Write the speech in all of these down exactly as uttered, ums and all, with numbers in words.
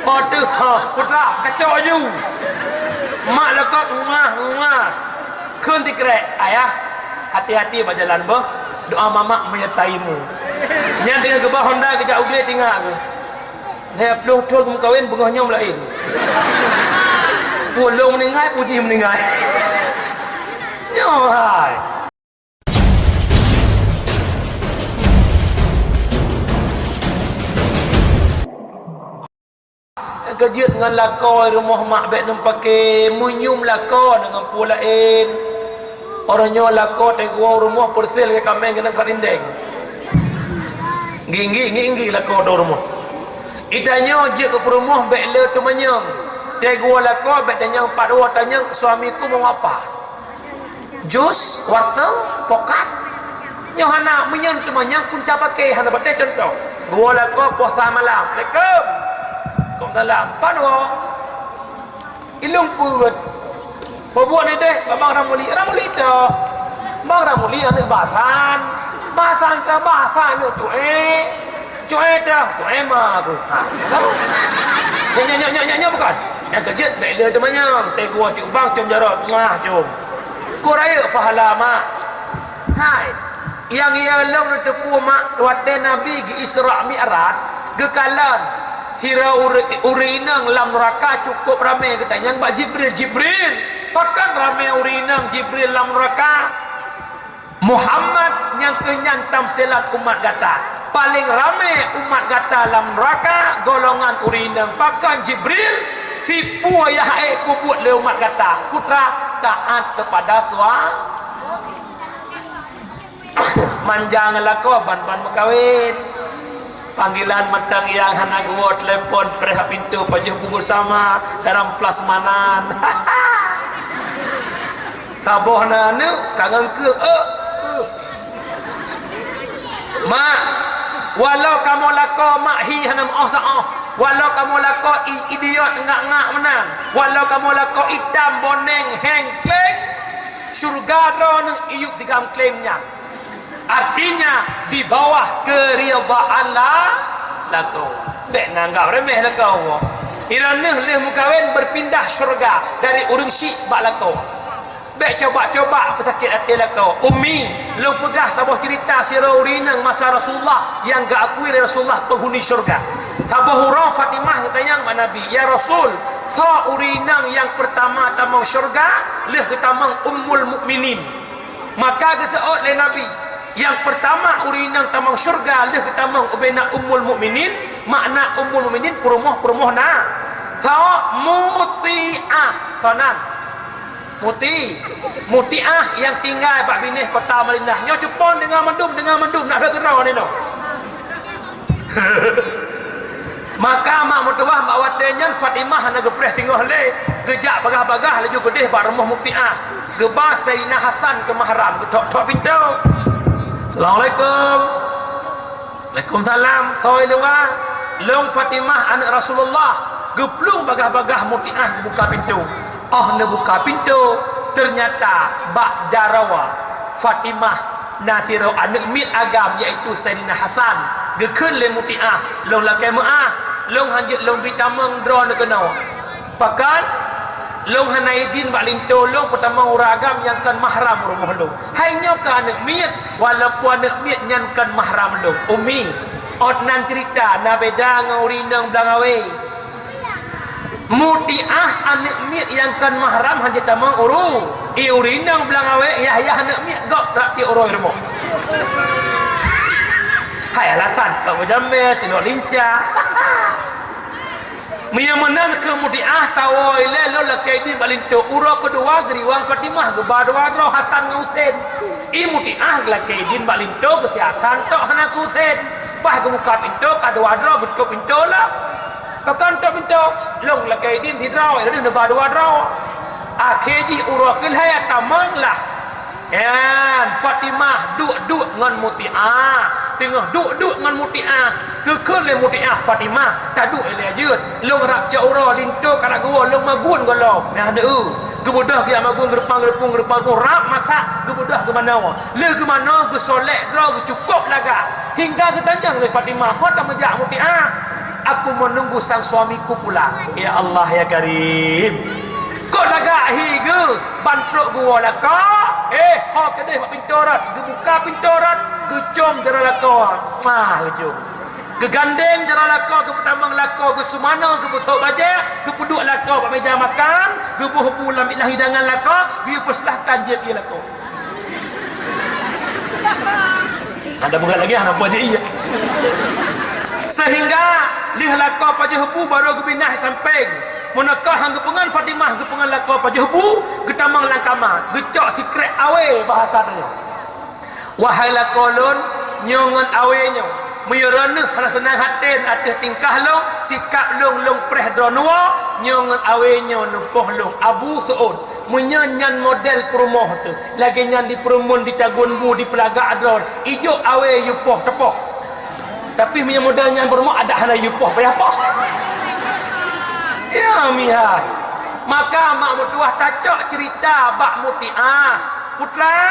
Oh teuh, ha, putra, kacok laju. Mak lekot ngah, ngah. Kheun sikrek, "Ayah, hati-hati bak jalan boh. Doa mamak menyertaimu." Nyan teungoh geuba honda geujak u glé tinggai geuh. Lhèe ploh thôn geumeukawen beungoh nyoe laén. Peue lôn meuninggai, peue jih meuninggai. Nyoe hai. Keujeuet ngon lakoe rumoh mak bèk neupaké, meunyium lakoe ngon peue laén. Uroe nyoe lakoe teugoe rumoh peureséh lagèe kaméng keunong krat indeng. Ginggi, ginggi lakoe teuh rumoh. Geutanyoe jeuet keu peurumoh bèk le teumanyong. Teugoe lakoe bèk tanyong pat woe, tanyong suamiku mau apa. Jus, wortel, pokat. Nyoe hana, meunyoe teumanyong kunca paké hana patéh contoh. Geuwoe lakoe puasa malam. Assalamualaikum. Waalaikumsalam. Pan woe? Ilôn peuet. Peubuet ni deh, Bang Ramuli. Ramuli toh. Bang Ramuli aneuk Basan. Basan ka Basan aneuk Cué. Cué dah, cué ma aku. Ha, tahu? Nyo, nyo, nyo, nyo, nyo, nyo bukan. Nyang keujeuet bèk le teumanyong. Teugoe cubang com jaroe, muah com. Ku rayeuk pahala mak. Hai, nyang iya lôn neuteupeue mak, watèe Nabi geu-Isra Mi'raj, geukalon. Sira ureueng, ureueng inong lam nuraka cukôp ramé geutanyong bak Jibril, "Jibril, pakon ramé ureueng inong Jibril lam nuraka?" Muhammad nyang keu nyan tamsilan umat gata. Paleng ramé umat gata lam nuraka golongan ureueng inong. Pakon Jibril? Sipeue yah ék peubuet lé umat gata? Putra, taat kepada sua-, manja ngon lakoe ban-ban meukawen. Panggilan mantong nyang hana geuwoe, telepon preh bak pintoe, pajoh bubur sama dalam plasmanan. Saboh na aneuk ka ngon keuh, eh, eh. Mak, walau kamoe lakoe mak hi hana meuoh saoh, walau kamoe lakoe i-, idiot ngak-ngak meunan, walau kamoe lakoe itam boneng heng kleng, syeuruga droeneuh iyup digam kleng nyan. Artinya, di bawah keridaan la-, lakoe. Bèk na anggap remeh lakoe. Droeneuh lheueh meukawen berpindah syeuruga dari ureueng syik bak lakoe. Bèk coba-coba peusakét até lakoe. Umi, lôn peugah saboh ceurita sidroe ureueng inong masa Rasulullah nyang geuakui lé Rasulullah penghuni syeuruga. Saboh uroe Fatimah geutanyong bak Nabi, "Ya Rasul, soe ureueng inong nyang peurtama tamong syeuruga lheueh geutamong Ummul Mukminin?" Maka geuseuôt lé Nabi, "Nyang peurtama ureueng inong tamong syeuruga lheueh geutamong ubena Ummul Mukminin, makna Ummul Mukminin peurumoh-peurumoh na." Soe? Mutiah. Soe nan? Muti-, Mutiah nyang tinggai bak binéh kota Madinah. Nyoe cupon deungon mandum, deungon mandum, nak lheueh keudroe nyoe. Maka mak meutuwah bak watèe nyan Fatimah hana geupreh singoh lé, geujak bagah-bagah laju geudeh bak rumoh Mutiah, geuba Saidina Hasan keu mahram, geuthok-thok pintoe. "Assalamualaikum." "Waalaikumsalam, soe i luwa?" "Lôn Fatimah aneuk Rasulullah." Geuplueng bagah-bagah Mutiah geubuka pintoe. Óh neubuka pintoe, teunyata bak jaroe Fatimah na sidroe aneuk miet agam, yaitu Saidina Hasan. Geukheun lé Mutiah, "Lôn lakèe meu'ah, lôn hanjeuet lôn bi tamong droeneuh keunoe. Pakon? Lôn hana idin bak linto lôn peutamong ureueng agam nyang kon mahram rumoh lôn. Hai nyoe ka aneuk miet, walaupun aneuk miet nyan kon mahram lôn." "Umi, ôt nan ceurita na beda ngon ureueng inong blang awé." Mutiah aneuk miet nyang kon mahram hanjeuet tamong uru. I ureueng inong blang awé, yah-yah aneuk miet gob rab tiep uroe rumoh. Hai alasan, bak beujamé, cunok linca. Meunyoe meunan keu Mutiah, tawoe ilèe lôn lakèe idin bak linto. Uroe keudua geuriwang Fatimah geuba dua droe Hasan ngon Husen. I Mutiah geulakèe idin bak linto keu si Hasan tok hana keu Husen. Bah geubuka pintoe ka dua droe geututup pintoe lom. Pakon tutup pintoe, lôn lakèe idin sidroe, lheueh neuba dua droe. Akhé jih uroe keulhèe tamong lah. Nyan Fatimah duek-duek ngon Mutiah. Teungoh duek-duek ngon Mutiah, geukheun lé Mutiah, "Fatimah, taduek ilèe jeuet. Lôn rab cok uroe linto ka na geuwoe, lôn magun gohlom." Nyan deuh. Geubeudôh geujak magun geureumpang-geureumpung, geureumpang-geureumpung, rab masak, geubeudôh geumanoe. Lheueh geumanoe, geusolek droe geucukôp lagak. Hingga geutanyong lé Fatimah, "Ho tameujak Mutiah?" Aku menunggu sang suamiku pulang. Ya Allah, ya Karim. Kok lagak hi geuh, ban trok geuwoe lakoe? Eh, ho keudeh bak pintoe rot, geubuka pintoe rot, geucom jaroe lakoe. Mah, geucom. Geugandeng jaroe lakoe, geupeutamong lakoe, geuseumanoe, geupeusok bajèe, geupeuduek lakoe bak meja makan, geuboh bu lam bilah hidangan lakoe, geupeusilahkan jieb ie lakoe. Ada peugah lagèe hana peue jih, iya. Sehingga lheueh lakoe pajoh bu barô geubinah sampéng. Meunyoe ka han geupeungon Fatimah, geupeungon lakoe pajoh bu, geutamong lam kama, geucok sikrek awé bahasa tanyoe. Wahai lakoe lôn, nyoe ngon awé nyoe, meunyoe droeneuh hana seunang até ateueh tingkah lôn, sikap lôn, lôn preh droeneuh, nyoe ngon awé nyoe neupoh lôn Abu Su'ud. Meunyoe nyan model peurumoh teuh, lagèe nyan di Peureumeun, di Tagun Bu, di Peulagak droe, ijok awé yue poh teupoh. Tapi meunyoe model nyan peurumoh, adak hana yue poh, payah poh. Ya, mihai. Maka mak meutuwah tacok ceurita bak Mutiah. Putra,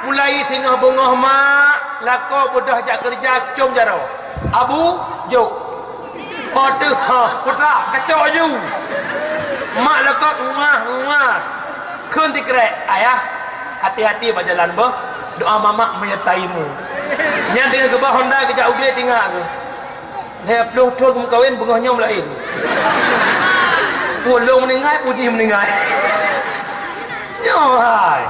mulai singoh beungoh mak, lakoe beudôh jak keureuja com jaroe. Abu, jok. Ho teuh, ha, putra, kacok aju. Mak lakoe, muah, muah. Kheun sikrek, "Ayah, hati-hati bak jalan boh. Doa mamak menyertaimu." Nyan teungoh geuba honda geujak u glé, tinggai geuh. Lhèe plôh thôn geumeukawen, beungoh nyoe meulaén. Ulôn meuninggai, pu jih meuninggai. Nyoe hai.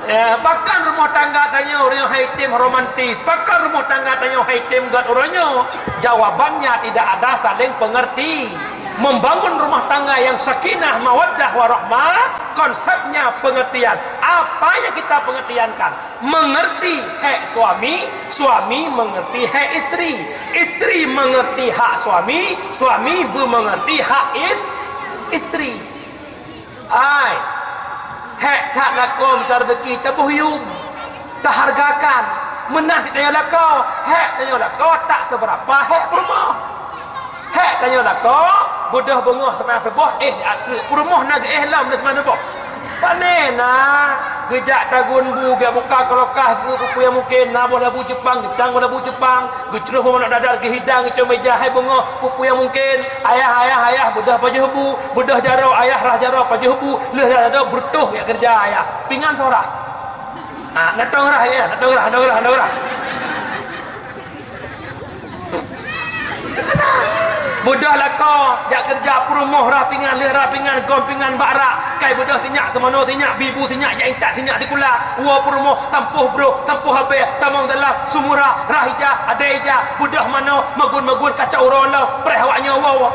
Ya, pakon rumoh tangga tanyoe, uroe nyoe hai tem romantis? Pakon rumoh tangga tanyoe hai tem gèt uroe nyoe? Jawabannya tidak ada saling pengerti. Membangun rumah tangga yang sakinah, mawaddah, warahmah, konsepnya pengertian. Apa yang kita pengertiankan? Mengerti hak suami, suami mengerti hak isteri. Isteri mengerti hak suami, suami beu mengerti hak is-, isteri. Hai, hek that lakoe mita rezeki, taboh yum, tahargakan. Meunan cit tanyoe lakoe, hek tanyoe lakoe tak seberapa hek peurumoh. Hek tanyoe lakoe, beudôh beungoh seumaya suboh, éh di ateueh. Peurumoh na geuéh lom lé seumaya suboh. Pane na, geujak Tagun Bu, geubuka kulkas, geu peue nyang mungken, na boh labu Jepang, geutang boh labu Jepang, geucroh boh manok dadar, geuhidang, geucom meja, hai beungoh, peue nyang mungken, ayah, ayah, ayah, beudôh pajoh bu, beudôh jaroe, ayah rhah jaroe, pajoh bu, lheueh rhah jaroe, beureutoh jak keureuja ayah. Pingan soe rhah. Ah, na tong rhah, ya, na tong rhah, na tong rhah, na tong rhah. Beudôh lakoe, jak keureuja peurumoh, rhah pingan, lheueh rhah pingan, gom pingan bak rak. Kai beudôh sinyak, seumanoe sinyak, bi bu sinyak, jak intat sinyak sikula. Woe peurumoh, sampôh brôk, sampôh abée, tamong dalam, sumurah, rhah ija, adée ija, beudôh manoe, magun-magun, kacok uroe lom, preh awak nyoe woe-woe.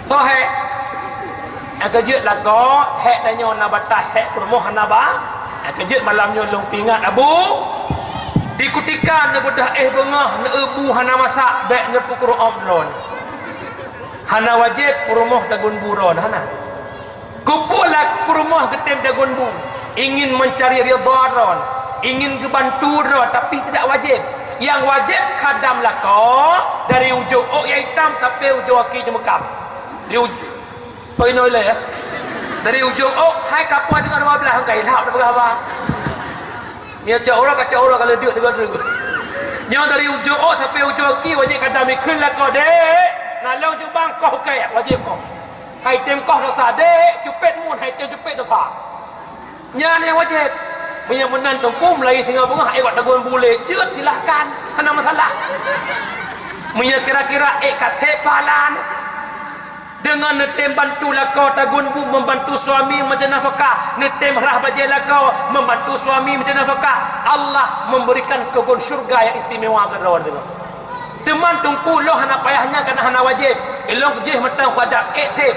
Soe hek? Nyang keujeuet lakoe, hek tanyoe na bataih, hek peurumoh hana ba-, nyang keujeuet malam nyoe lôn peuingat, Abu, di kutika neubeudôh éh beungoh, neueu bu hana masak, bék neupeukureueng droe. Hana wajéb peurumoh tagun bu droe, hana. Keupeue lah peurumoh geutem tagun bu? Ingin mencari ridha droe, ingin geubantu droe, tapi tidak wajéb. Nyang wajéb khadam lakoe dari ujong ôk nyang itam sampai ujong aki jeumeukam. Dari uj-, oi, noi lé, ya. Dari ujong ôk hai kapot teungoh dua belas, ka ilap dah peugah haba. Nyoe cok uroe, kacok uroe, ka leudeuek teungoh teuk. Nyoe dari ujong ôk sampai ujong aki wajéb khadam, ikheun lakoe, "Dek, na lôn jubang koh keu, wajéb koh." Kai tem koh dosa, "Dek, cupet mun," hai tem cupet dosa. Nyan nyang wajéb. Meunyoe meunan teungku meulayeue singoh beungoh, ék bak tagun bu lé, jeuet, silahkan, hana masalah. Meunyoe kira-kira ék ka thép pahala, deungon neutem bantu lakoe tagun bu, membantu suami meunasafakah, neutem rhah bajée lakoe, membantu suami meunasafakah, Allah memberikan kebun syurga yang istimewa keu droe. Teuma teungku, lôn hana payah nyan, kana hana wajéb. Ilôn keujih mantong keu adab, ék thép.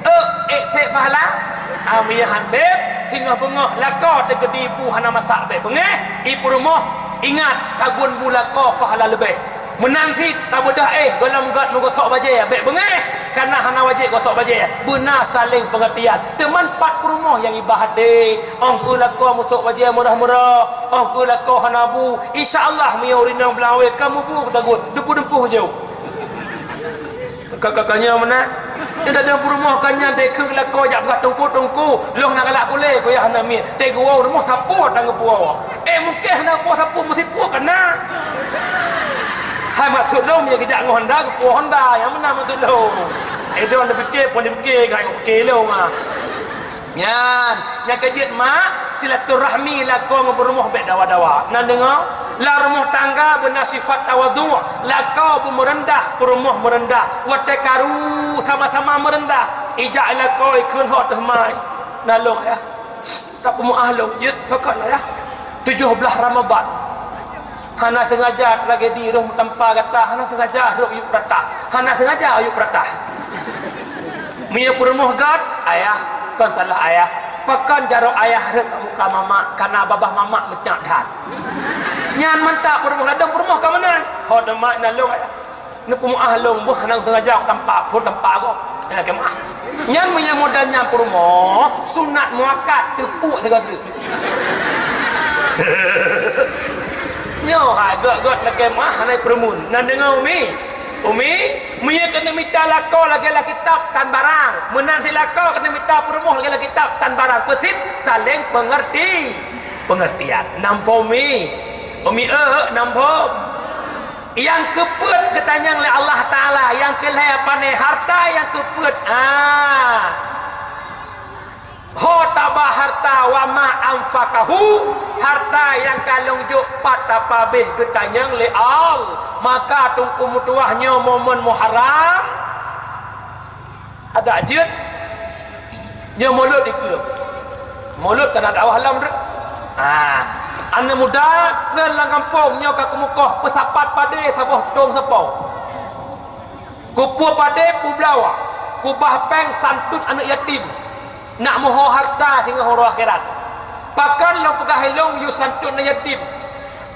Ék, ék thép pahala. Ah, meunyoe han thép, singoh beungoh lakoe teukeudi bu hana masak bék beungéh, i peurumoh ingat tagun bu lakoe pahala leubeh. Meunan cit tabeudôh éh gohlom gét meugosok bajée bék beungéh, kana hana wajéb gosok bajée. Beuna saléng peungeurtian. Teuma pat peurumoh nyang iba até, óh keu lakoe meusok bajée murah-murah, óh keu lakoe hana bu, insya Allah meunyoe ureueng inong blang awé ka mubu tagun, dumpue-dumpue jeuet. Ka, ka, ka nyoe meunan. Nyoe dak deuh peurumoh ka nyan dek keu lakoe jak peugah teungku-teungku, lôn hana galak kulé, kuyah hana miet. Teuh geuwoe rumoh sapeue tan geupuwoe. Eh, mungken hana geupuwoe sapeue, meusipue ka na. Hai maksud lôn, meunyoe geujak ngon Honda, geupuwoe Honda, nyang meunan maksud lôn. Eh, droeneuh pike, phon pike, gak pike lôn, ah. Nyan, nyang keujeuet mak, silaturahmi lakoe ngon peurumoh bèk dawa-dawa. Na deungoe? Lam rumoh tangga beuna sifat tawadhu, lakoe beumeureundah, peurumoh meureundah. Watèe karu sama-sama meureundah. Ijak lakoe ikheun ho teuh mai. Na lôn, ya. Tapeumeu'ah lôn, jeuet, pakon, ya. Tujoh blaih Ramadhan. Hana seungaja tragedi roh meutampa gata, hana seungaja roh yub peurata, hana seungaja yub peurata. Meunyoe peurumoh gèt, ayah, kon salah ayah. Pakon jaroe ayah rhot bak muka mamak, kana babah mamak meucak that. Nyan mantap peurumoh, ladôm peurumoh ka meunan. Ho demak na lôn ayah. Neupeumeu'ah lôn, boh hana seungaja tampa phon tampa gob. Lakèe meu'ah. Nyan meunyoe model nyan peurumoh, sunat muakkad, teupuk sigoe treuk. Nyoe hai gèt-gèt lakèe meu'ah hana peureumeun. Na deungoe Umi? Umi, meunyoe keuneuk mita lakoe lagèe lam kitab tan barang. Meunan cit lakoe keuneuk mita peurumoh lagèe lam kitab tan barang. Peusit saléng peungeurti. Peungeurtian. Namphom Umi? Umi, eu, namphom? Nyang keupeuet geutanyong lé Allah Taala, nyang keulhèe pane harta nyang keupeuet. Ah. Ho taba harta wa ma anfaqahu, harta nyang ka lôn jok pat tapabéh geutanyong lé Allah. Maka Teungku meutuwah nyoe momen Muharram. Adak jeuet. Nyoe mulod dikeue. Mulod kan adak awah lom deh. Ah, aneuk muda treun lam gampông nyoe ka keumeukoh peusapat padé saboh tông sapo. Kupuwoe padé peublawa, kubah péng santun aneuk yatim. Nak meuho harta singoh uroe akhirat. Pakon lôn peugah ilôn yue santun aneuk yatim?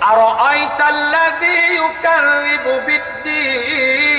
Ara'aital ladzi yukadzibu biddin,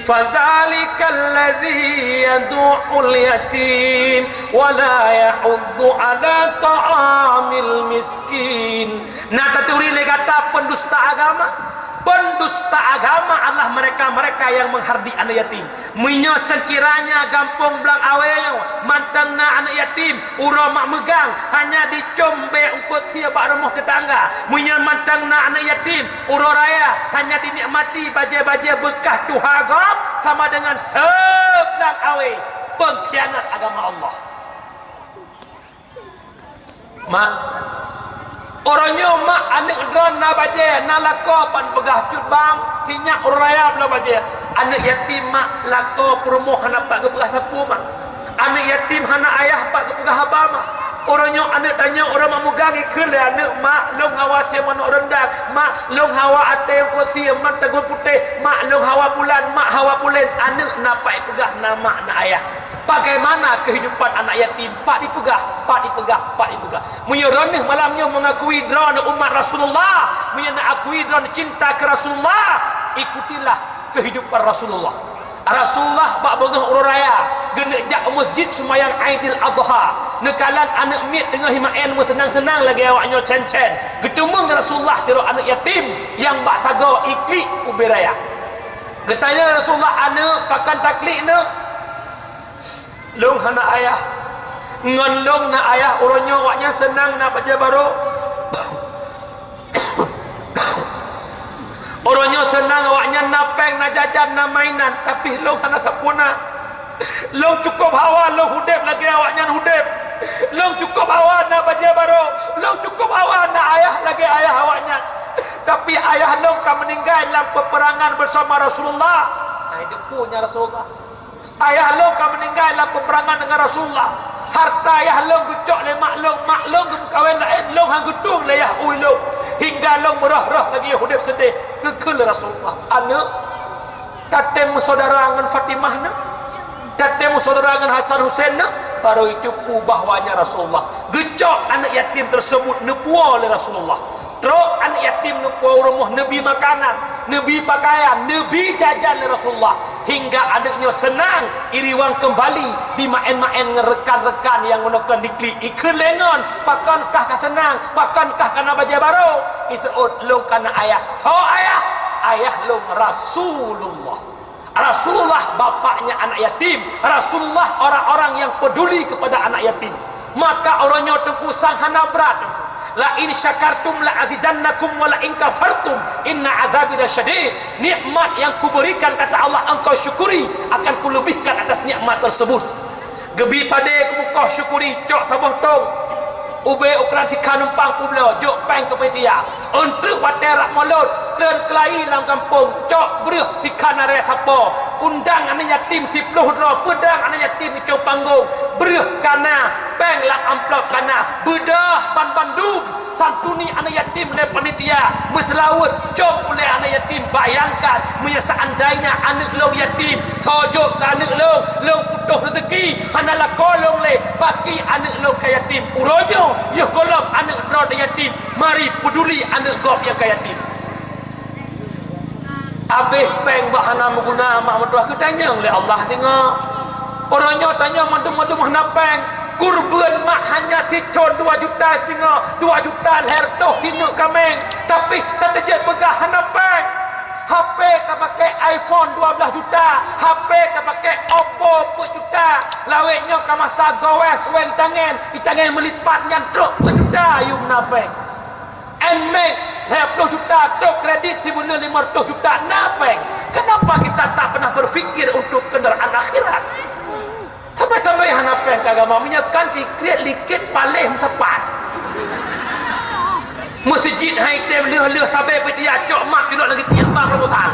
fadzalikal ladzi yadu'ul yatim, wa la yahuddu ala ta'amil miskin. Na taturi lé gata peundusta agama? Peundusta agama adalah mereka-mereka yang menghardik anak yatim. Meunyoe seukiranya gampông Blang Awé nyoe mantong na aneuk yatim, uroe mak meugang hanya dicom bèe eungkôt sie bak rumoh teutangga. Meunyoe mantong na aneuk yatim, uroe raya hanya dinikmati bajèe-bajèe beukah tuha gob, sama dengan se-Blang Awé pengkhianat agama Allah. Mak, uroe nyoe mak aneuk droeneuh na bajèe, na lakoe, pat peugah cut bang, sinyak uroe raya bloe bajèe. Aneuk yatim mak, lakoe peurumoh hana pat geupeugah sapeue mak. Aneuk yatim hana ayah pat geupeugah haba mak. Uroe nyoe aneuk tanyoe uroe mak meugang ikheun lé aneuk, "Mak, lôn hawa sie manok reundang. Mak, lôn hawa até eungkôt sie man taguen putéh. Mak, lôn hawa bulan, mak hawa pulen." Aneuk na pat ipeugah na mak na ayah. Bagaimana kehidupan anak yatim? Pat ipeugah, pat ipeugah, pat ipeugah. Meunyoe droeneuh malam nyoe mengakui droeneuh umat Rasulullah, meunyoe neuakui droeneuh cinta keu Rasulullah, ikutilah kehidupan Rasulullah. Rasulullah bak beungoh uroe raya geuneuk jak u meuseujid seumayang Aidil Adha. Neukalon aneuk miet teungoh jimaén meuseunang-seunang lagèe awak nyoe cén-cén. Geuteumeung Rasulullah sidroe aneuk yatim nyang bak sagoe iklik ubé raya. Geutanyong Rasulullah, "Aneuk, pakon taklik, Neuk?" "Lôn hana ayah. Ngon lôn na ayah, uroe nyoe awaknyan seunang na bajèe barô. Uroe nyoe seunang awaknyan na péng, na jajan, na mainan, tapi lôn hana sapeue na. Lôn cukôp hawa lôn udép lagèe awaknyan udép. Lôn cukôp hawa na bajèe barô. Lôn cukôp hawa na ayah lagèe ayah awaknyan. Tapi ayah lôn ka meuninggai lam peupeurangan beusama Rasulullah." Hai, deungoe nyan Rasulullah. "Ayah lôn ka meuninggai lam peupeurangan deungon Rasulullah. Harta ayah lôn geucok lé mak lôn, mak lôn geumeukawen laén, lôn han geutueng lé yah ui lôn. Hingga lôn meurôh-rôh lagèe udép seudeh." Geukheun lé Rasulullah, "Aneuk, tatém meusaudara ngon Fatimah, Neuk? Tatém meusaudara ngon Hasan Husen, Neuk?" Barô jiteupeue bahwa nyan Rasulullah. Geucok aneuk yatim teuseubut neupuwoe lé Rasulullah. Trok aneuk yatim neupuwoe u rumoh, neubri makanan, neubri pakaian, neubri jajan lé Rasulullah, hingga aneuk nyoe seunang, iriwang keumbali, dimaén-maén ngon reukan-reukan nyang ngon-ngon diklik. Ikheun lé ngon, "Pakonkah ka seunang? Pakonkah ka na bajèe barô?" Iseuôt, "Lôn ka na ayah." "Soe ayah?" "Ayah lôn Rasulullah." Rasulullah bapaknya anak yatim, Rasulullah orang-orang yang peduli kepada anak yatim. Maka uroe nyoe Teungku sang hana brat, Teungku. "La in syakartum la azidannakum wa la in kafartum inna adzabi lasyadid." Nikmat yang kuberikan, kata Allah, engkau syukuri, akan kulebihkan atas nikmat tersebut. Geubi padé keu bungkôh syukuri, cok saboh tong. Ubé ukuran sikhan numpang peubloe, jok péng keu panitia. Eunteuk watèe rab mulod, treun keulayi lam gampông, cok breueh sikhan narèe sapo. Undang aneuk yatim siplôh droe, peudang aneuk yatim icong panggong. Breueh ka na, péng lam amplop ka na, beudôh banbandum. Santuni aneuk yatim lé panitia, meuseulaweuet com ulèe aneuk yatim. Bayangkan, meunyoe seandainya aneuk lôn yatim, soe jok keu aneuk lôn, lôn putôh reuzeki, hana lakoe lôn lé, baki aneuk lôn ka yatim. Uroe nyoe, yoh gohlom aneuk droe yatim, mari peuduli aneuk gob nyang ka yatim. Abéh péng bah hana meuguna, mak meutuah geutanyong lé Allah singoh. Uroe nyoe tanyoe mandum-mandum hana péng. Kurban mak hanya sithon dua juta siteungoh, dua juta lhèe reutôh sineuk kaméng. Tapi tateujeuet peugah hana péng. H P tapakèk iPhone dua belas juta, H P tapakèk Oppo peuet juta. Lawét nyoe ka masa gowes wéng tangen, itangen meulipat nyan trok peuet juta, yum na péng. Nmax lhèe plôh juta, trok kredit sibuleuen limong reutôh juta, na péng. Kenapa kita tak pernah berpikir untuk kendaraan akhirat? Sampai-sampai hana péng keu agama, meunyoe kan sikrék likét paléh meusapat. Meuseujid hai tem lheueh-lheueh sabe peudiak cok mak culok lagèe tiep bak proposal.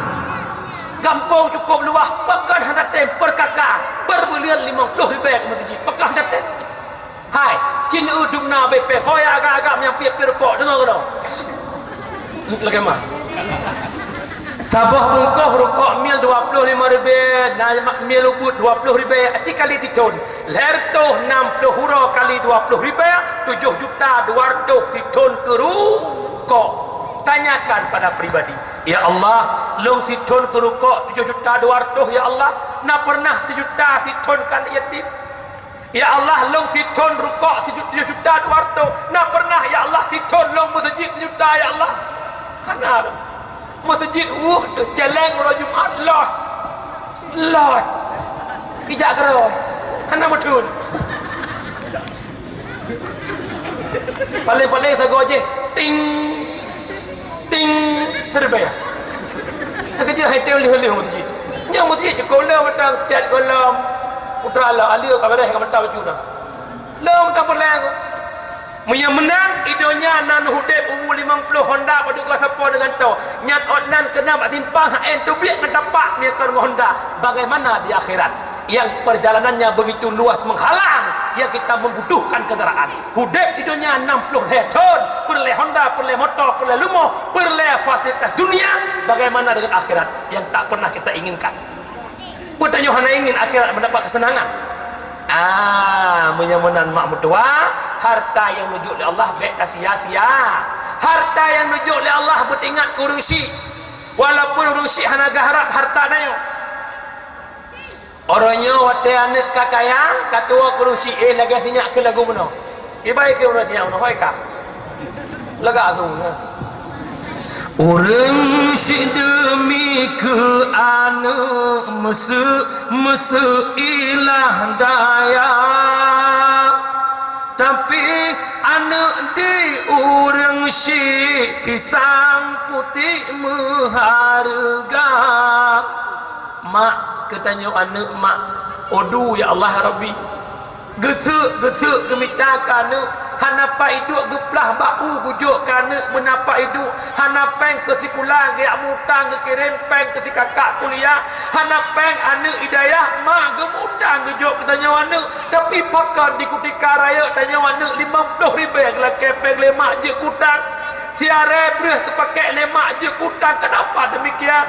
Gampông cukôp luwah, pakon hana tem per K K, per buleuen limong plôh ribèe keu meuseujid, pakon hana tem. Hai, cin eu dum na bèe péng, ho ya agak-agak meunyampie pih rukok, deungoe keunoe. Lagèe ma. Saboh bungkôh rukok mil dua plôh limong ribèe, na mil ubit dua plôh ribèe, aci kali sithon. Lhèe reutôh nam plôh uroe kali dua plôh ribèe, tujoh juta dua reutôh sithon keu rukok. Tanyakan pada pribadi, "Ya Allah, lôn sithon keu rukok tujoh juta dua reutôh, ya Allah, na pernah sijuta sithon keu aneuk yatim?" Ya Allah, lôn sithon rukok sijut-, sijuta dua reutôh. Na pernah, ya Allah, sithon lôn meuseujid sijuta, ya Allah? Hana. Meuseujid weueh teuh, céléng uroe Jumat, loh. Loh. Ijak keurôi. Hana meuthon. Paléng-paléng sagoe jih, ting. Ting, terbang. Teukeujeuet hai tem lheueh-lheueh meuseujid. Nyang meuseujid cukôp lom mantong cat gohlom. Putra lom, aleue ka beureh ka mantong baju na. Lom mantong peureulèe. Meunyoe meunan, i donya na udép umu limong plôh honda padub goe sapo deungon toh. Nyan ôt nan keunan bak simpang H N teubiet ngon tapak meunyoe kon ngon honda. Bagaimana di akhirat? Yang perjalanannya begitu luas menghalang yang kita membutuhkan kendaraan. Udép di donya nam plôh lhèe thon, peureulèe honda, peureulèe moto, peureulèe leumo, peureulèe fasilitas dunia, bagaimana dengan akhirat yang tak pernah kita inginkan? Peue tanyoe hana ingin akhirat mendapat kesenangan? Ah, meunyoe meunan mak meutuah, harta nyang neujok lé Allah bèk tasia-sia. Harta nyang neujok lé Allah beuteuingat keu ureueng syik, walaupun ureueng syik hana geuharab harta tanyoe. Uroe nyoe watèe aneuk ka kaya, ka tuwo keu ureueng syik, eh, lagèe sinyak keu lagu meunoe. Kiban keu ureueng sinyak meunoe, hôi ka. Lagak su, ha. Ureueng syik deumi keu aneuk, meuseuk-meuseuk ilah daya. Tapi aneuk di ureueng syik, pisang putéh meuhareuga. Mak, keu tanyoe aneuk mak, odu ya Allah Rabbi. Geuseuk-geuseuk geumita keu aneuk, hana pat iduek geuplah bak u geujok keu aneuk, meunan pat iduek, hana péng keu sikula geujak mutang geukirém péng keu sikakak kuliah, hana péng aneuk i dayah mak geumutang geujok keu tanyoe aneuk, tapi pakon di kutika rayeuk tanyoe aneuk limong plôh ribèe geulakèe péng lé mak jeuet keu utang. Siarèe breueh teupakèk lé mak jeuet keu utang, kenapa demikian?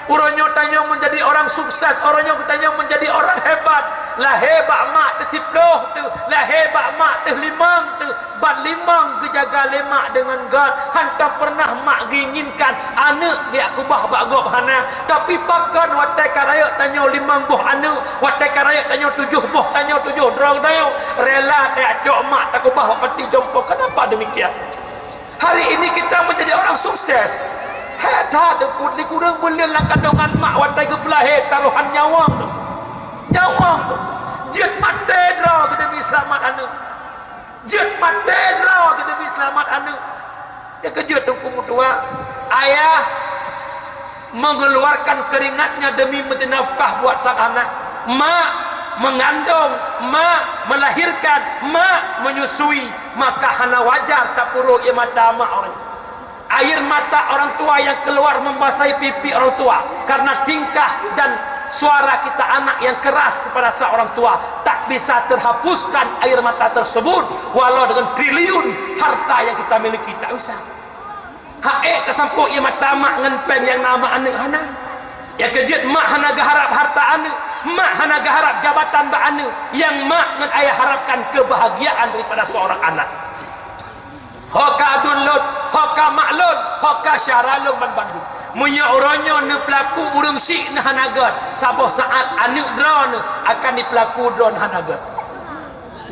Uroe nyoe tanyoe meunjadi orang sukses, uroe nyoe tanyoe meunjadi orang hebat. Lahé bak mak teuh siplôh teuh, lahé bak mak teuh limong teuh, ban limong geujaga lé mak deungon göt. Hantom peureunah mak geuinginkan aneuk geujak keubah bak gob, hana. Tapi pakon watèe ka rayeuk tanyoe limong boh aneuk, watèe ka rayeuk tanyoe tujoh boh, tanyoe tujoh droe tanyoe, rela tajak cok mak takeubah bak panti jompo. Kenapa demikian? Hari ini kita menjadi orang sukses. Hèk that, Teungku, di kureueng buleuen lam kandongan mak watèe geupeulahé tarohan nyawöng tu. Nyawöng tu. Jeuet maté droe keu demi seulamat aneuk. Jeuet maté droe keu demi seulamat aneuk. Nyang keujeuet Teungku meutuah, ayah mengeluarkan keringatnya demi mencari nafkah buat sang anak. Mak mengandung, mak melahirkan, mak menyusui, maka hana wajar tapeuruek ie mata mak orang. Air mata orang tua yang keluar membasahi pipi orang tua karena tingkah dan suara kita anak yang keras kepada sang orang tua tak bisa terhapuskan air mata tersebut, walau dengan triliun harta yang kita miliki, tak bisa. Hak ék tasampôk ie mata mak ngon péng nyang na mak aneuk hana. Nyang keujeuet mak hana geuharab harta aneuk, mak hana geuharab jabatan bak aneuk, nyang mak ngon ayah harapkan kebahagiaan daripada seorang anak. Ho ka aduen lôn, ho ka mak lôn, ho ka syedara lôn banmandum. Meunyoe uroe nyoe neupeulaku ureuëng syiek neuh hana gét, saboh saát aneuk droeneuh akan jipeulaku droeneuh hana gét.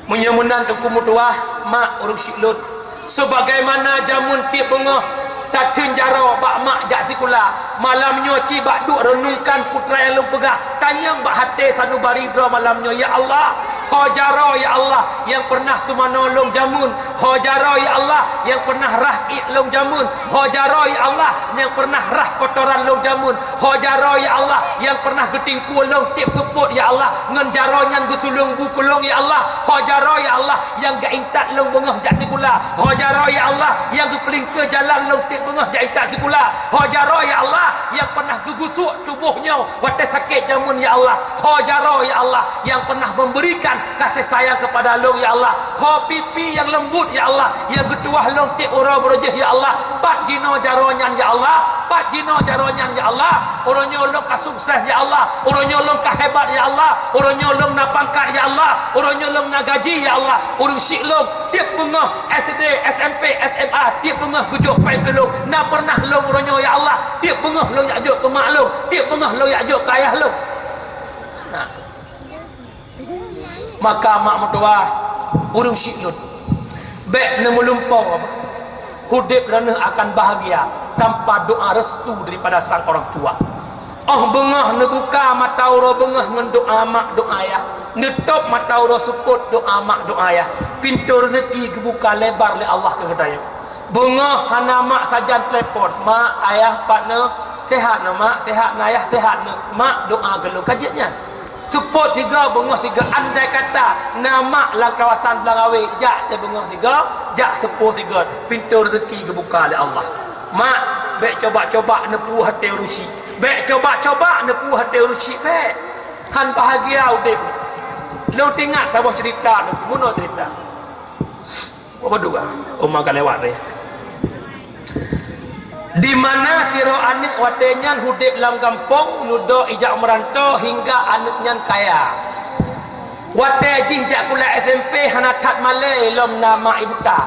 Meunyoe meunan Teungku meutuah, mak ureuëng syiek lôn, sebagaimana jameun tieb beungoh tatheun jaroe bak mak jak sikula, malam nyoe cit bak duek reunungkan peue nyang lôn peugah, tanyong bak até sanubari droe malam nyoe, "Ya Allah, ho jaroe ya Allah nyang pernah seumanoe lôn jameun, ho jaroe ya Allah nyang pernah rhah iek lôn jameun, ho jaroe ya Allah nyang pernah rhah kotoran lôn jameun, ho jaroe ya Allah nyang pernah geutingkue lôn tieb seupôt ya Allah, ngon jaroe nyan geusuleueng bu keu lôn ya Allah, ho jaroe ya Allah nyang geuintat lôn beungoh jak sikula, ho jaroe ya Allah nyang geupeulingkeue jalan lôn tieb beungoh jak intat sikula, ho jaroe ya Allah nyang pernah geugusok tuboh nyoe watée sakét jameun ya Allah, ho jaroe ya Allah nyang pernah memberikan kasih sayang kepada lôn ya Allah, ho pipi nyang leumbot ya Allah nyang geutuwah lôn tieb uroe beureujeih ya Allah, pat jinoe jaroe nyan ya Allah, pat jinoe jaroe nyan ya Allah, uroe nyoe lôn ka sukses ya Allah, uroe nyoe lôn ka hebat ya Allah, uroe nyoe lôn na pangkat ya Allah, uroe nyoe lôn na gaji ya Allah, ureuëng syiek lôn tieb beungoh S D, S M P, S M A, tieb beungoh geujok péng keu lôn, na pernah lôn uroe nyoe ya Allah, tieb beungoh lôn jak jok keu mak lôn, tieb beungoh lôn jak jok keu ayah lôn." Nah. Maka mak meutuah, ureuëng syiek lôn, bék neumeulumpoe udeb droeneuh akan bahagia tanpa doa restu daripada sang orang tua. Óh beungoh neubuka mata uroe beungoh ngon doa mak doa ayah, neutôb mata uroe seupôt doa mak doa ayah, pintoe rezeki geubuka lebar lé Allah keu geutanyoe. Beungoh hana mak sajan telepon, "Mak, ayah, pat neuh? Sehat neuh mak? Sehat neuh ayah? Sehat neuh?" Mak doa keu lôn ka jeuet nyan. Seupôt sigoe, beungoh sigoe, andai kata na mak lam kawasan Blang Awé, jak teuh beungoh sigoe, jak seupôt sigoe, pintoe rezeki geubuka lé Allah. Mak, bék coba-coba neupue até ureuëng syiek, bék coba-coba neupue até ureuëng syiek, bék. Han bahagia udeb. Lôn teuingat saboh cerita, lôn meunoe cerita. Apa dua? Uma ka lewat deh. Di mana sidroe aneuk watée nyan udeb lam gampông, neuduek ijak meuranto hingga aneuk nyan kaya. Watée jih jak sikula S M P hana that malée lom na mak nyang buta.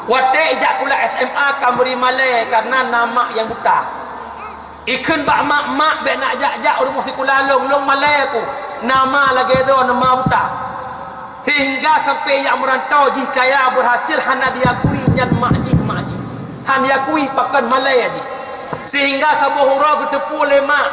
Watée ijak sikula S M A ka meuri malée kareuna na mak nyang buta. Ikheun bak mak, "Mak, bék neujak-jak u rumoh sikula lôn, lôn malée ku. Na ma lagée droe, na ma buta." Sehingga sampoe jak meuranto jih kaya, berhasil hana diakui nyan mak jih, mak jih. Hana diakui pakon malée jih. Sehingga saboh uroe geuteupeue lé mak,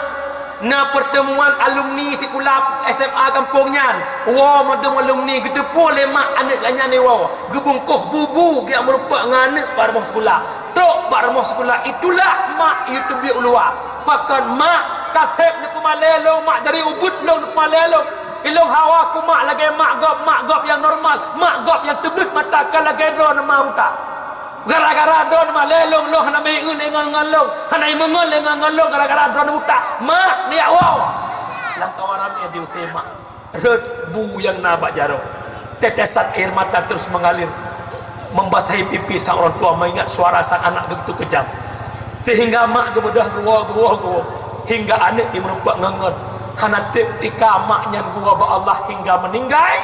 na pertemuan alumni sikula S M A gampông nyan. Woe mandum alumni, geuteupeue lé mak aneuk geuh nyan iwoe. Geubungkôh bu-bu geujak meurumpok ngon aneuk bak rumoh sikula. Trok bak rumoh sikula, itulak mak iyue teubiet u luwa. Pakon mak, ka seb neupeumalée lôn, mak, jari ubit lôn neupeumalée lôn. Ilôn hawa keu mak lagée mak gob, mak gob nyang normal, mak gob nyang teubleuet mata, ka lagée droeneuh ma buta. Gara-gara droeneuh malée lôn, lôn hana meuieu lé ngon, ngon lôn, hana imeungon lé ngon, ngon lôn, gara-gara droeneuh buta. Mak, neujak woe. Lam kawan ramé diusé mak. Rhot bu nyang na bak jaroe. Tetesan air mata terus mengalir, membasahi pipi sang orang tua mengingat suara sang anak begitu kejam. Sehingga mak geubeudôh geuwoe, geuwoe, geuwoe. Hingga aneuk jimeurumpok ngon-ngon. Hana treb tika mak nyan geuwoe bak Allah hingga meuninggai.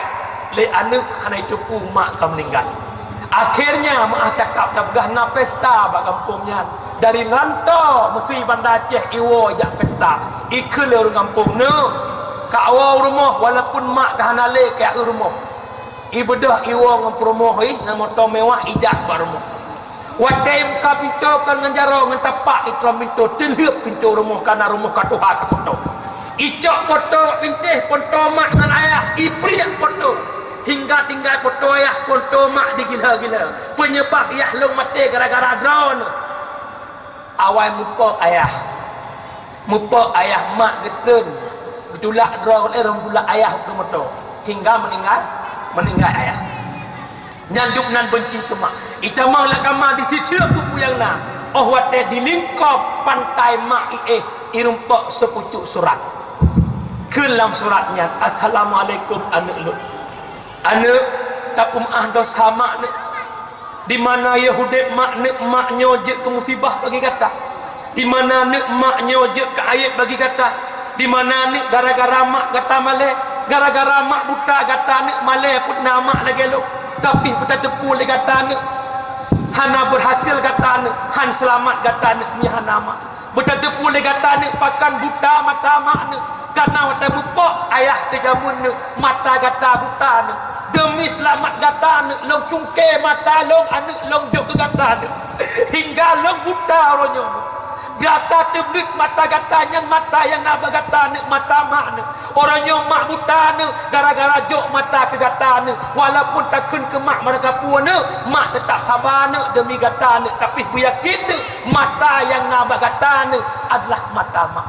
Lé aneuk hana jiteupeue mak ka meuninggai. Akhirnya, meu'ah cakap, tapeugah na pesta bak gampông nyan. Dari Lanto, meusui Banda Aceh, iwoe jak pesta. Ikheun lé ureuëng gampông, "Neuh, ka woe u rumoh, walaupun mak ka hana lé, kajak u rumoh." Ibeudôh iwoe ngon peurumoh ih, ngon moto mewah, ijak bak rumoh. Watée ibuka pintoe kon ngon jaroe, ngon tapak itrôn pintoe, teulheueb pintoe rumoh, kana rumoh ka tuha ka poto. Icok poto bak pintoe, poto mak ngon ayah, ipriek poto. Hingga Ka tinggai poto ayah, poto mak digila-gila. Penyebab ayah lôn maté gara-gara droeneuh. Awai mupok ayah. Mupok ayah mak geutreun. Geutulak droe lé rhom tulak ayah keu moto. Hingga meuninggai, meuninggai ayah. Nyan dum nan beunci keu mak. Itamong lam kama disiseu peue-peue nyang na. Óh watée dilingkop pantai mak iéh, irumpok sipucuk surat. Kheun lam surat nyan, "Assalamualaikum aneuëk lôn. Aneuëk, tapeumeuáh desya mak neuëk. Di mana yôh udeb mak neuëk, mak nyoe jeuet keu musibah bagi gata. Di mana neuëk, mak nyoe jeuet keu aéb bagi gata. Di mana neuëk, gara-gara mak gata malée. Gara-gara mak buta gata neuëk malée, peuet na mak lagée lôn. Tapi beutateupeue lé gata neuëk, hana beurhasil gata neuëk, han seulamat gata neuëk, meuhana mak. Beutateupeue lé gata neuëk, pakon buta mata mak neuëk. Kareuna watée mupok ayah teuh jameun neuëk, mata gata buta neuëk. Deumi seulamat gata neuëk, lôn cungké mata lôn aneuëk lôn jok keu gata neuëk. Hingga lôn buta uroe nyoe neuëk. Gata teubleuet mata gata nyan, mata nyang na bak gata neuëk, mata mak neuëk. Uroe nyoe mak buta neuëk, gara-gara jok mata keu gata neuëk. Walaupun takheun keu mak meureuka peue neuëk, mak teutap saba neuëk deumi gata neuëk. Tapi beuyakén neuëk, mata nyang na bak gata neuëk adalah mata mak."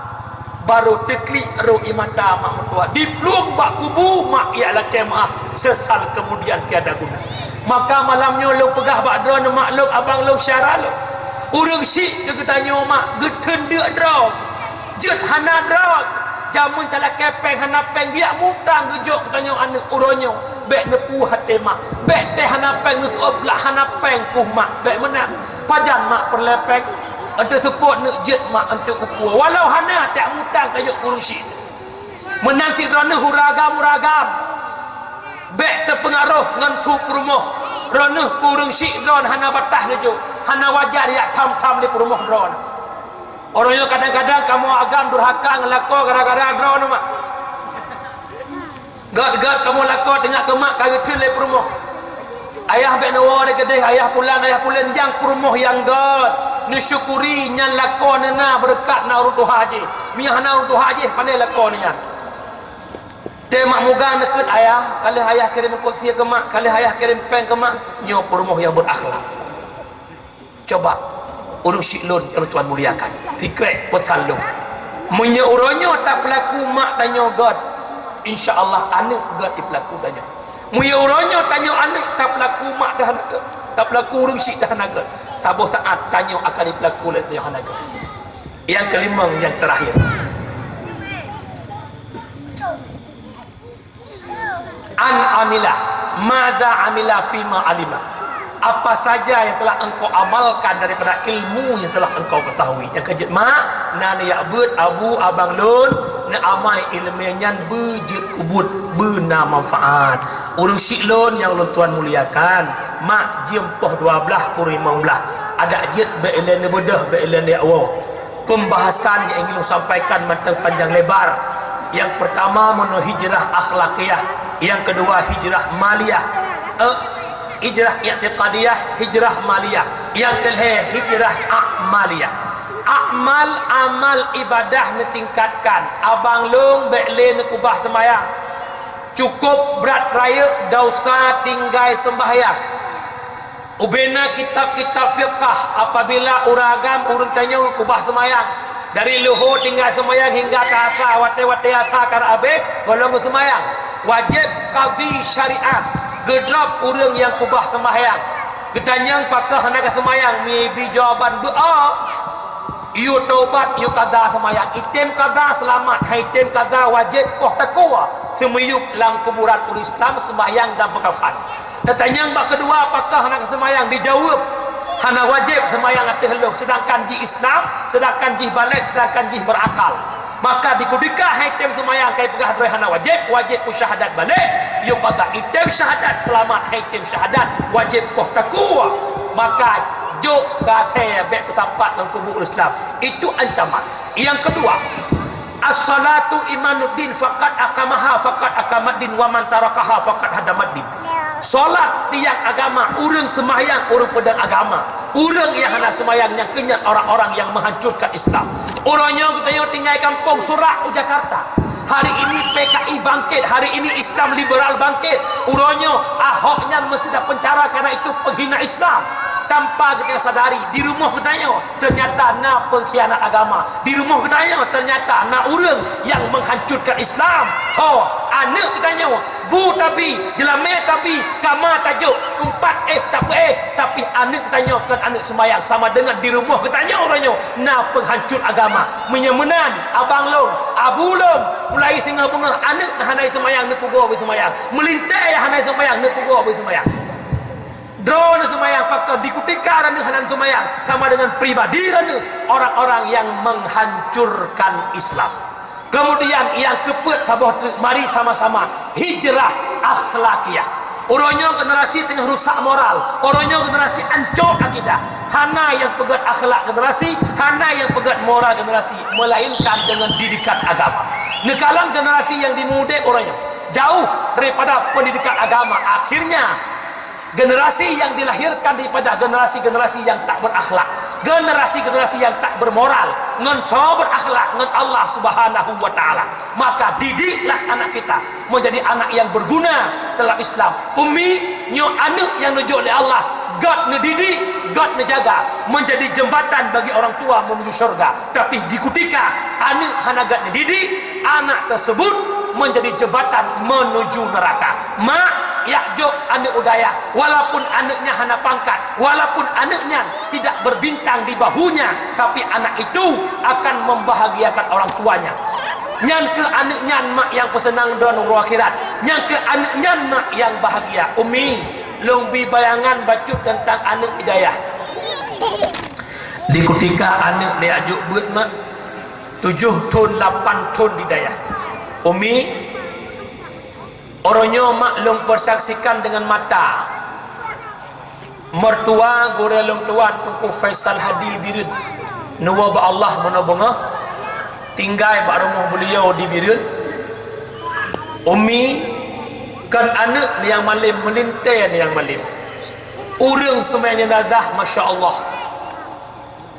Barô teuklik rô ié mata mak meutuah. Diplueng bak kubu mak, jak lakée meuáh, seusal keumudian tiada guna. Maka malam nyoe lôn peugah bak droeneuh mak lôn, abang lôn, syedara lôn. Ureuëng syiek keu geutanyoe mak, geutreun deuk droe. Jeuet hana droe. Jameun talakée péng hana péng, geujak mutang geujok geutanyoe aneuëk uroe nyoe. Bék neupue até mak. Bék teuh hana péng neuseuôt, lak hana péng kuh mak. Bék meunan. Pajan mak peureulée péng? Eunteuk seupôt neuëk jeuet mak, eunteuk kupuwoe. Walau hana, tajak mutang tajok keu ureuëng syiek. Meunan cit droeneuh ureuëng agam-ureuëng agam. Bék teupeungaroh ngon su peurumoh. Droeneuh keu ureuëng syiek droeneuh hana bataih neujok. Hana wajar jak tham-tham lé peurumoh droeneuh. Uroe nyoe kadang-kadang kamoe agam durhaka ngon lakoe gara-gara droeneuh mak. Gét-gét kamoe lakoe teungoh keu mak ka geutreun lé peurumoh. Ayah bék neuwoe di keudeh, ayah pulan, ayah pulan, nyang peurumoh nyang gét. Neusyukuri nyan lakoe neuh na beureukat na ureuëng tuha jih. Meunyo hana ureuëng tuha jih, pane lakoe neuh nyan. Teuh mak mugang neukheun ayah, ka lheueh ayah kirém eungkôt sie keu mak, ka lheueh ayah kirém péng keu mak, nyoe peurumoh nyang beurakhlak. Coba, ureuëng syiek lôn nyang tuan muliakan, sikrek peusan lôn. Meunyoe uroe nyoe tapeulaku mak tanyoe gét, insya Allah aneuëk gét jipeulaku tanyoe. Meunyoe uroe nyoe tanyoe aneuëk tapeulaku mak dah hana gét, tapeulaku ureuëng syiek dah hana gét, saboh saát tanyoe akan jipeulaku lé tanyoe hana gét. Nyang keulimong, nyang teurakhir. An amila, madza amila fima alima. Apa saja yang telah engkau amalkan daripada ilmu yang telah engkau ketahui. Nyang keujeuet mak, na neujak beuet abu abang lôn, neuamai iéleumé nyan beujeuet keu buet, beuna manfaat. Ureuëng syiek lôn nyang lôn tuan muliakan, mak jeuem poh dua blaih, poh limong blaih, adak jeuet bék ilée neubeudôh, bék ilée neujak woe. Pembahasan yang ingin lôn sampaikan mantong panjang lebar. Yang pertama, meunyoe hijrah akhlakiyah, yang kedua, hijrah maliyah, eh, hijrah i'tiqadiyah, hijrah maliyah, yang kelhée, hijrah amaliyah. Amal, amal ibadah neutingkatkan. Abang lôn bék lé neukeubah seumayang. Cukup brat rayeuk dosa tinggai seumbahyang. Ubena kitab-kitab fiqah, apabila ureuëng agam ureuëng tanyoe keubah seumayang, dari luho tinggai seumayang hingga ka asa, watée-watée asa ka rab abéh, gohlom seumayang. Wajéb kadhi syariat geudrob ureuëng nyang keubah seumayang. Geutanyong pakon hana ka seumayang, mibi jawaban beuo. Yue taubat, yue kada seumayang. Item kada seulamat, hai item kada wajéb poh takwa. Seumiyueb lam kuburan ureuëng Islam seumayang dan beukafan. Tatanyong bak keudua, apakah hana seumayang? Dijaweueb, hana wajéb seumayang ateueh lôn, seudangkan jih Islam, seudangkan jih balek, seudangkan jih beurakal. Maka dikeudika hai item seumayang kai peugah droe hana wajéb, wajéb peusyahadat balek, yue kada item syahadat seulamat, hai item syahadat wajéb poh takwa. Maka jok keu até bék teusapat lam kubu Islam. Itu ancaman. Yang kedua, as-salatu imaduddin, faqad aqamaha faqad aqamaddin, wa man tarakaha faqad hadamaddin. Salat tiang agama, ureuëng seumayang ureuëng peudong agama. Ureuëng nyang hana seumayang nyang keunyan orang-orang yang menghancurkan Islam. Uroe nyoe geutanyoe tinggai gampông Surak u Jakarta. Hari ini P K I bangke Hari ini Islam liberal bangkit. Uroe nyoe Ahok nyan mesti tapenjara karena itu penghina Islam. Tanpa geutanyoe sadari, di rumoh geutanyoe ternyata na pengkhianat agama. Di rumoh geutanyoe ternyata na ureuëng yang menghancurkan Islam. Ho, aneuk geutanyoe, bu tapi, jeulamé tapi, kama tajok, empat eh tapi eh, tapi aneuk geutanyoe kon aneuk seumayang, sama dengan di rumoh geutanyoe uroe nyoe na penghancur agama. Meunyoe meunan, abang lôn, abu lôn, mulai singoh beungoh aneuk hana seumayang, neupugoe beu seumayang. Meulintèe hana seumayang, neupugoe beu seumayang. Droeneuh seumayang pakon di kutika droeneuh hana seumayang, sama dengan pribadi droeneuh orang-orang yang menghancurkan Islam. Kemudian yang keupeuet saboh treuk, mari sama-sama hijrah akhlakiyah. Uroe nyoe generasi teungoh rusak moral, uroe nyoe generasi ancok akidah. Hana nyang peugét akhlak generasi, hana nyang peugét moral generasi, melainkan dengan didikan agama. Neukalon generasi nyang jimeudéh uroe nyoe jauh daripada pendidikan agama, akhirnya generasi yang dilahirkan daripada generasi-generasi yang tak berakhlak, generasi-generasi yang tak bermoral, ngon soe berakhlak ngon Allah Subhanahu wa Ta'ala. Maka didiklah anak kita menjadi anak yang berguna dalam Islam. Ummi, nyoe aneuk nyang neujok lé Allah, gét neudidik, gét neujaga, menjadi jembatan bagi orang tua menuju syurga. Tapi di kutika aneuk hana gét neudidik, anak tersebut menjadi jembatan menuju neraka. Mak, jak jok aneuk u dayah, walaupun aneuk nyan hana pangkat, walaupun aneuk nyan tidak berbintang di bahunya, tapi anak itu akan membahagiakan orang tuanya. Nyan keuh aneuk nyan mak nyang peuseunang droe nanggroe akhirat. Nyan keuh aneuk nyan mak nyang bahagia. Ummi, lôn bi bayangan bacut teuntang aneuk di dayah. Di kutika aneuk neujak jok beuet mak, tujoh thon, lapan thon di dayah. Ummi, uroe nyoe mak lôn peusaksikan deungon mata. Meurtua gurée lôn tuan Teungku Faisal Hadi Bireuen neuwoe bak Allah meunoe beungoh, tinggai bak rumoh beuliau di Bireuen. Ummi, kon aneuk nyang malem, meulintée nyang malem. Ureuëng seumayang jenazah, masya Allah.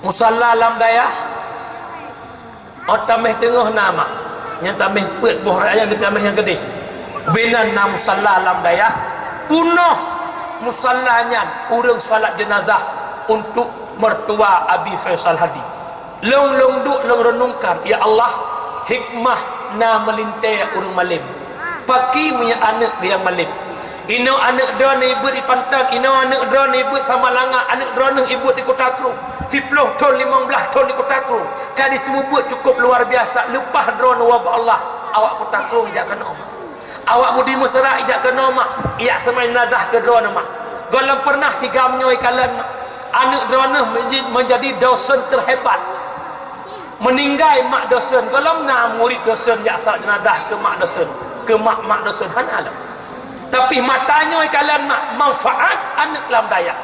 Musalla lam dayah, oh, tameh teungoh na mak, nyang tameh peuet boh rakyat, nyang tameh nyang keudeh. Binan na musalla lam dayah, punoh musalla nyan ureuëng salat jenazah untuk meurtua Abi Faisal Hadi. Lôn, lôn duek lôn renungkan, ya Allah, hikmah na meulintée ureuëng malem. Pakri meunyoe aneuk nyang malem. Inoe aneuk droeneuh ibeuet di panton, inoe aneuk droeneuh ibeuet Samalanga, aneuk droeneuh ibeuet di Kuta Krueng. Siplôh thon, limong blaih thon di Kuta Krueng. Ka jiseumeubeuet cukup luar biasa, leupah droeneuh woe bak Allah, awak Kuta Krueng jak keunoe mak. Awak Mudi Meusra jak keunoe mak, jak seumai jenazah keu droeneuh mak. Gohlom pernah si GAM nyoe ikalon mak. Aneuk droeneuh menji-, menjadi dosen terhebat. Meuninggai mak dosen, gohlom na murit dosen jak salat jenazah keu mak dosen, keu mak-mak dosen, hana lom. Tapi mata nyoe ikalon mak, manfaat aneuk lam dayah.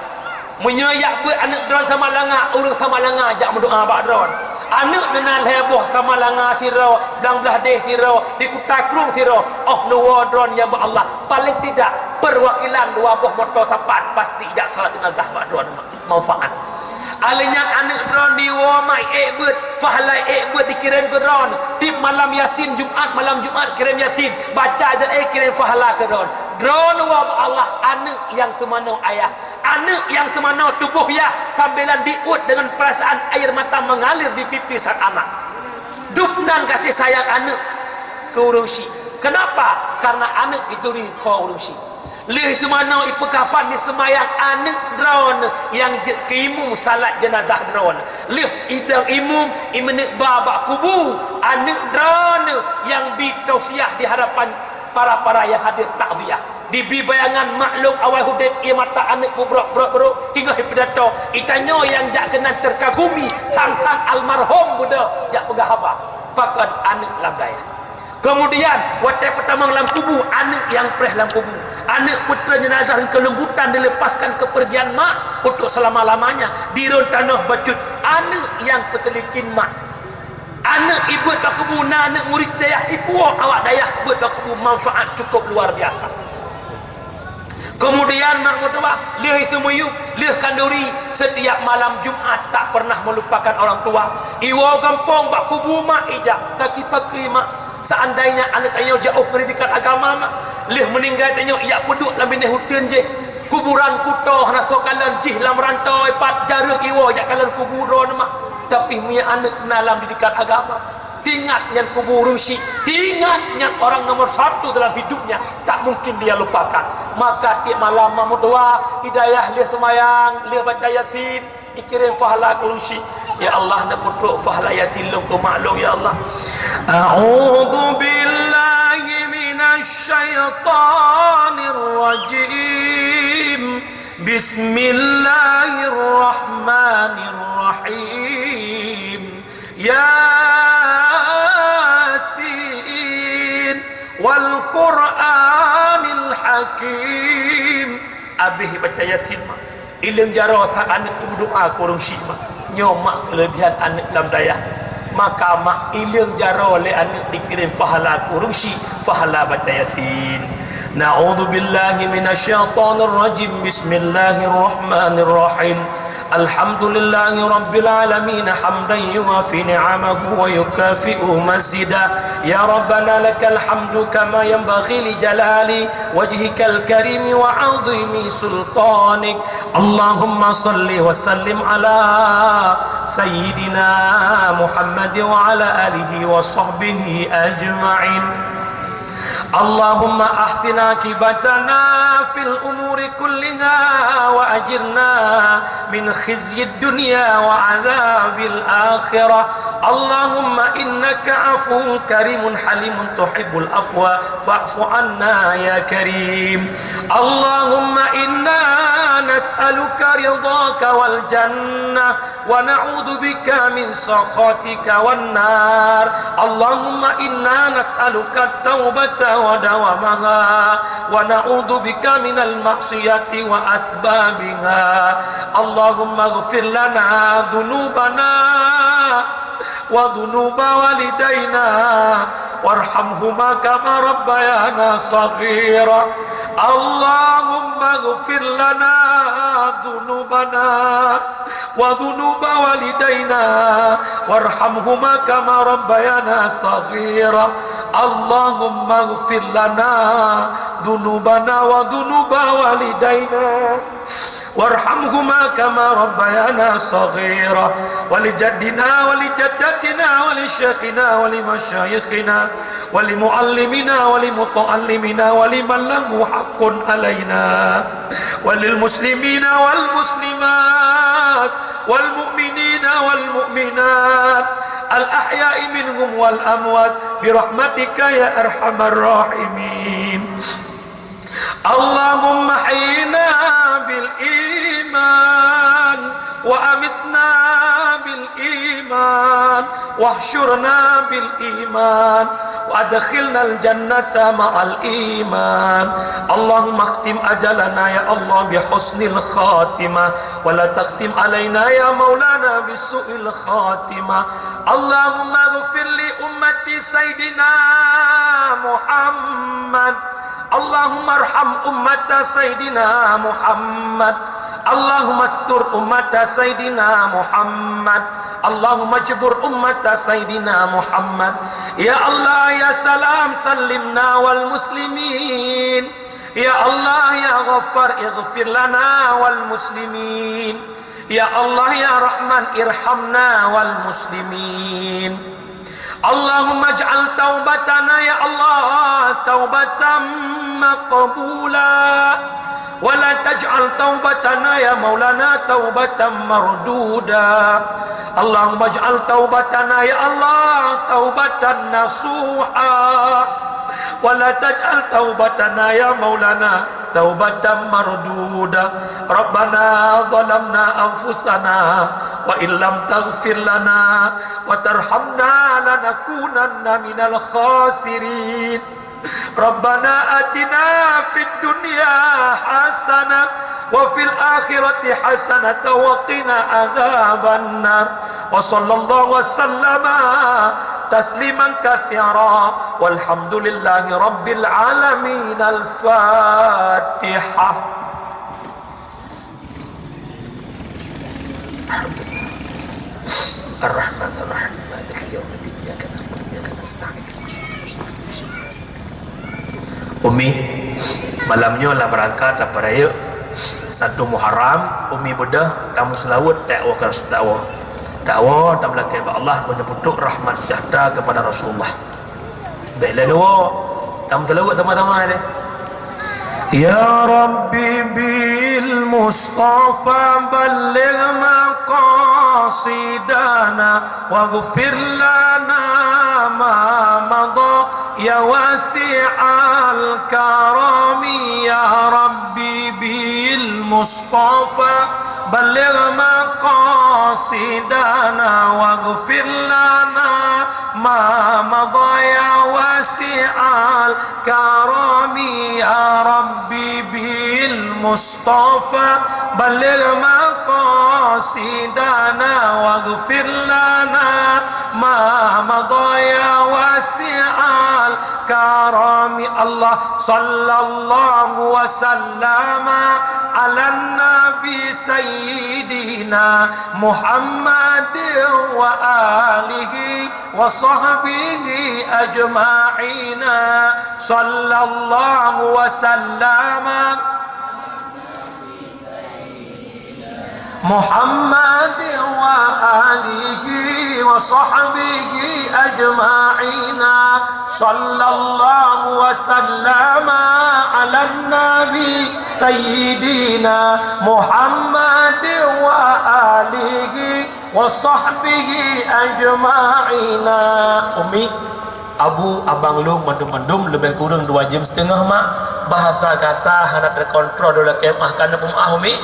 Meunyoe jak beuet aneuk droeneuh Samalanga, ureuëng Samalanga jak meudoa bak droeneuh. Aneuk neuh na lhée boh Samalanga sidroe, Blang Blahdeh sidroe, di Kuta Krueng sidroe, oh neuwoe droeneuh ya bak Allah, paléng tidak perwakilan dua boh moto sapat pasti jak salat jenazah bak droeneuh mak. Manfaat. Alèh nyan aneuk droeneuh diwoe mak ék beuet, pahala ék beuet dikirém keu droeneuh. Tiep malam Yasin Jumat, malam Jumat kirém Yasin, baca ajaran ék kirém pahala keu droeneuh. Droeneuh woe bak Allah, aneuk nyang seumanoe ayah, aneuk nyang seumanoe tuboh yah, sambilan diuet dengan perasaan air mata mengalir di pipi sang anak. Dub nan kasih sayang aneuk keu ureuëng syik. Kenapa? Karena aneuk itu rinto ureuëng syik. Lheueh seumanoe ipeukafan, iseumayang aneuk droeneuh nyang jeuet keu imum salat jeunazah droeneuh. Lheueh idong imum, imeuneuk ba bak kubu, aneuk droeneuh nyang bi tausiah di hadapan para-para nyang hadir takziah. Dibi bayangan mak lôn awai udeb, ie mata aneuk mubrok-brok-brok, teungoh ipidato, itanyoe nyang jak keunan terkagumi, sang-sang almarhum beudôh jak peugah haba. Pakon aneuk lam dayah. Keumudian, watée peutamong lam kubu, aneuk nyang preh lam kubu. Aneuk peutreun jeunazah ngon keulembutan dilepaskan keupeurgian mak untuk selama-lamanya. Diron tanoh bacut, aneuk nyang peuteulikin mak. Aneuk ibeuet bak kubu, na aneuk murit dayah ipuwoe awak dayah beuet bak kubu, manfaat cukup luar biasa. Keumudian mak meutuwah, lheueh iseumiyueb, lheueh khanduri, setiap malam Jumat tak pernah melupakan orang tua. Iwoe gampông bak kubu mak ijak, kaki pakri mak, Seandainya aneuk tanyoe jauh pendidikan agama, mak, lheueh meuninggai tanyoe ijak peuduek lam binéh uteuen jih. Kuburan kuto hana soe kalon, jih lam rantau, pat jareueng iwoe jak kalon kubu droe, mak. Tapi meunyo aneuk na lam didikan agama, tingat nyan kubu ureueng syik, tingat nyan orang nomor satu dalam hidupnya, tak mungkin dia lupakan. Maka tiep malam mak meudoa, hidayah lheueh seumayang, lheueh baca Yasin, ikirém pahala keu ureueng syik. Ya Allah, neupeutrok pahala Yasin lôn keu mak lôn, ya Allah. A'udzu billahi minasy syaithanir rajim. Bismillahirrahmanirrahim. Yasin wal Qur'anil Hakim. Abéh baca Yasin, mak, ileueng jaroe saat aneuk meudoa keu ureueng syik, mak. Nyoe, mak, keuleubihan aneuk lam dayah. Maka, mak, ileueng jaroe lé aneuk dikirém pahala keu ureueng syik, pahala baca Yasin. Na'udzubillahi minasy syaithanir rajim. Bismillahirrahmanirrahim. Alhamdulillahi rabbil alamin, hamdan yuwafi ni'amahu wa yukafi'u mazida. Ya Rabbana, lakal hamdu kama yanbaghi li jalali wajhikal karimi wa 'azimi sultanik. Allahumma shalli wa sallim ala sayyidina Muhammad wa ala alihi wa sahbihi ajma'in. Allahumma ahsin aqibatana fil umuri kulliha wa ajirna min khizyid dunya wa adzabil akhirah. Allahumma innaka 'afuwun karimun halimun tuhibbul 'afwa fa'fu 'anna ya karim. Allahumma inna nas'aluka ridhaka wal jannah wa na'udzubika min sakhatika wan nar. Allahumma inna nas'aluka taubata wa dawamaha wa na'udzubika minal ma'siyati wa asbabiha. Allahumma ighfir lana dzunubana wa dzunuba walidaina warhamhuma kama rabbayana shaghira. Allahumma ighfir lana dzunubana wa dzunuba walidaina warhamhuma kama rabbayana shaghira. Allahumma ighfir lana dzunubana wa dzunuba walidaina warhamhuma kama rabbayana shaghira, wa li jaddina wa li jaddatina wa li syaikhina wa li masyayikhina wa li muallimina wa li mutaallimina wa liman lahu haqqun alaina, wa lil muslimina wal muslimat, wal mu'minina wal mu'minat, al ahya'i minhum wal amwat, bi rahmatika ya arhamar rahimin. Allahumma ahyina bil iman wa amitna bil iman wahsyurna bil iman wa adkhilnal jannata ma'al iman. Allahumma akhtim ajalana ya Allah bi husnil khatimah wa la takhtim alaina ya maulana bi su'il khatimah. Allahumma ighfir li ummati sayyidina Muhammad. Allahumma arham ummata sayyidina Muhammad. Allahumma astur ummata sayyidina Muhammad. Allahumma jbur ummata sayyidina Muhammad. Ya Allah, ya Salam, sallimna wal muslimin. Ya Allah, ya Ghaffar, ighfir lana wal muslimin. Ya Allah, ya Rahman, irhamna wal muslimin. Allahumma ij'al taubatana ya Allah taubatan maqbula, wa la taj'al taubatana ya Maulana taubatan marduda. Allahumma ij'al taubatana ya Allah taubatan nasuha, wa la taj'al taubatana ya Maulana taubatan marduda. Rabbana zalamna anfusana wa illam taghfir lana wa tarhamna lanakunanna minal khasirin. Rabbana atina fid dunya hasanah wa fil akhirati hasanatan wa qina adzabannar. Wa sallallahu wa sallama tasliman katsira. Walhamdulillahi rabbil alamin. Al-Fatihah. Ar-Rahmanir Rahim. Maliki yaumiddin. Iyyaka na'budu wa iyyaka nasta'in. Umi, malam nyoe lam rangka tapeurayeuk satu Muharram, Umi beudôh tameuseulaweuet, takwa keu Rasul, takwa. Takwa tameulakée bak Allah meunyoe peutrok rahmat seujahtera keupada Rasulullah. Bék lé neuwoe, tameuseulaweuet sama-sama lé. Ya Rabbi bil Mustafa balligh maqasidana waghfir lana ma madha ya wasi'al karami. Ya Rabbi bil Mustafa balligh maqasidana waghfir lana ma madha ya wasi'al karami. Ya Rabbi bil Mustafa balligh maqasidana waghfir lana ma madha ya wasi'al karami. Allah, sallallahu wa sallama ala nabi sayyidina Muhammad wa alihi wa sahbihi ajma'ina. Sallallahu wa sallama Muhammad wa alihi wa sahbihi ajma'ina. Sallallahu wa sallama ala nabi sayyidina Muhammad wa alihi wa sahbihi ajma'ina. Umi, Abu, abang lôn mandum-mandum leubeh kureueng dua jeuem siteungoh, Mak. Bahasa kasa hana teukontrol, dilakée meu'ah, ka neupeumaaf, Umi.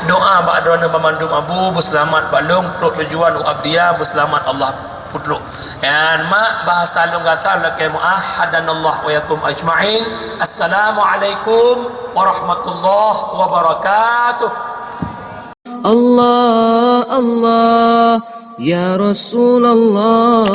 Doa bak droeneuh banmandum, Abu, beuseulamat bak lôn trok tujuan u Abdya, beuseulamat Allah peutrok. Nyan, Mak, bahasa lôn kasa dilakée meu'ah. Hadanallah wa iyyakum ajma'in. Assalamualaikum warahmatullahi wabarakatuh. Allah, Allah, ya Rasulullah.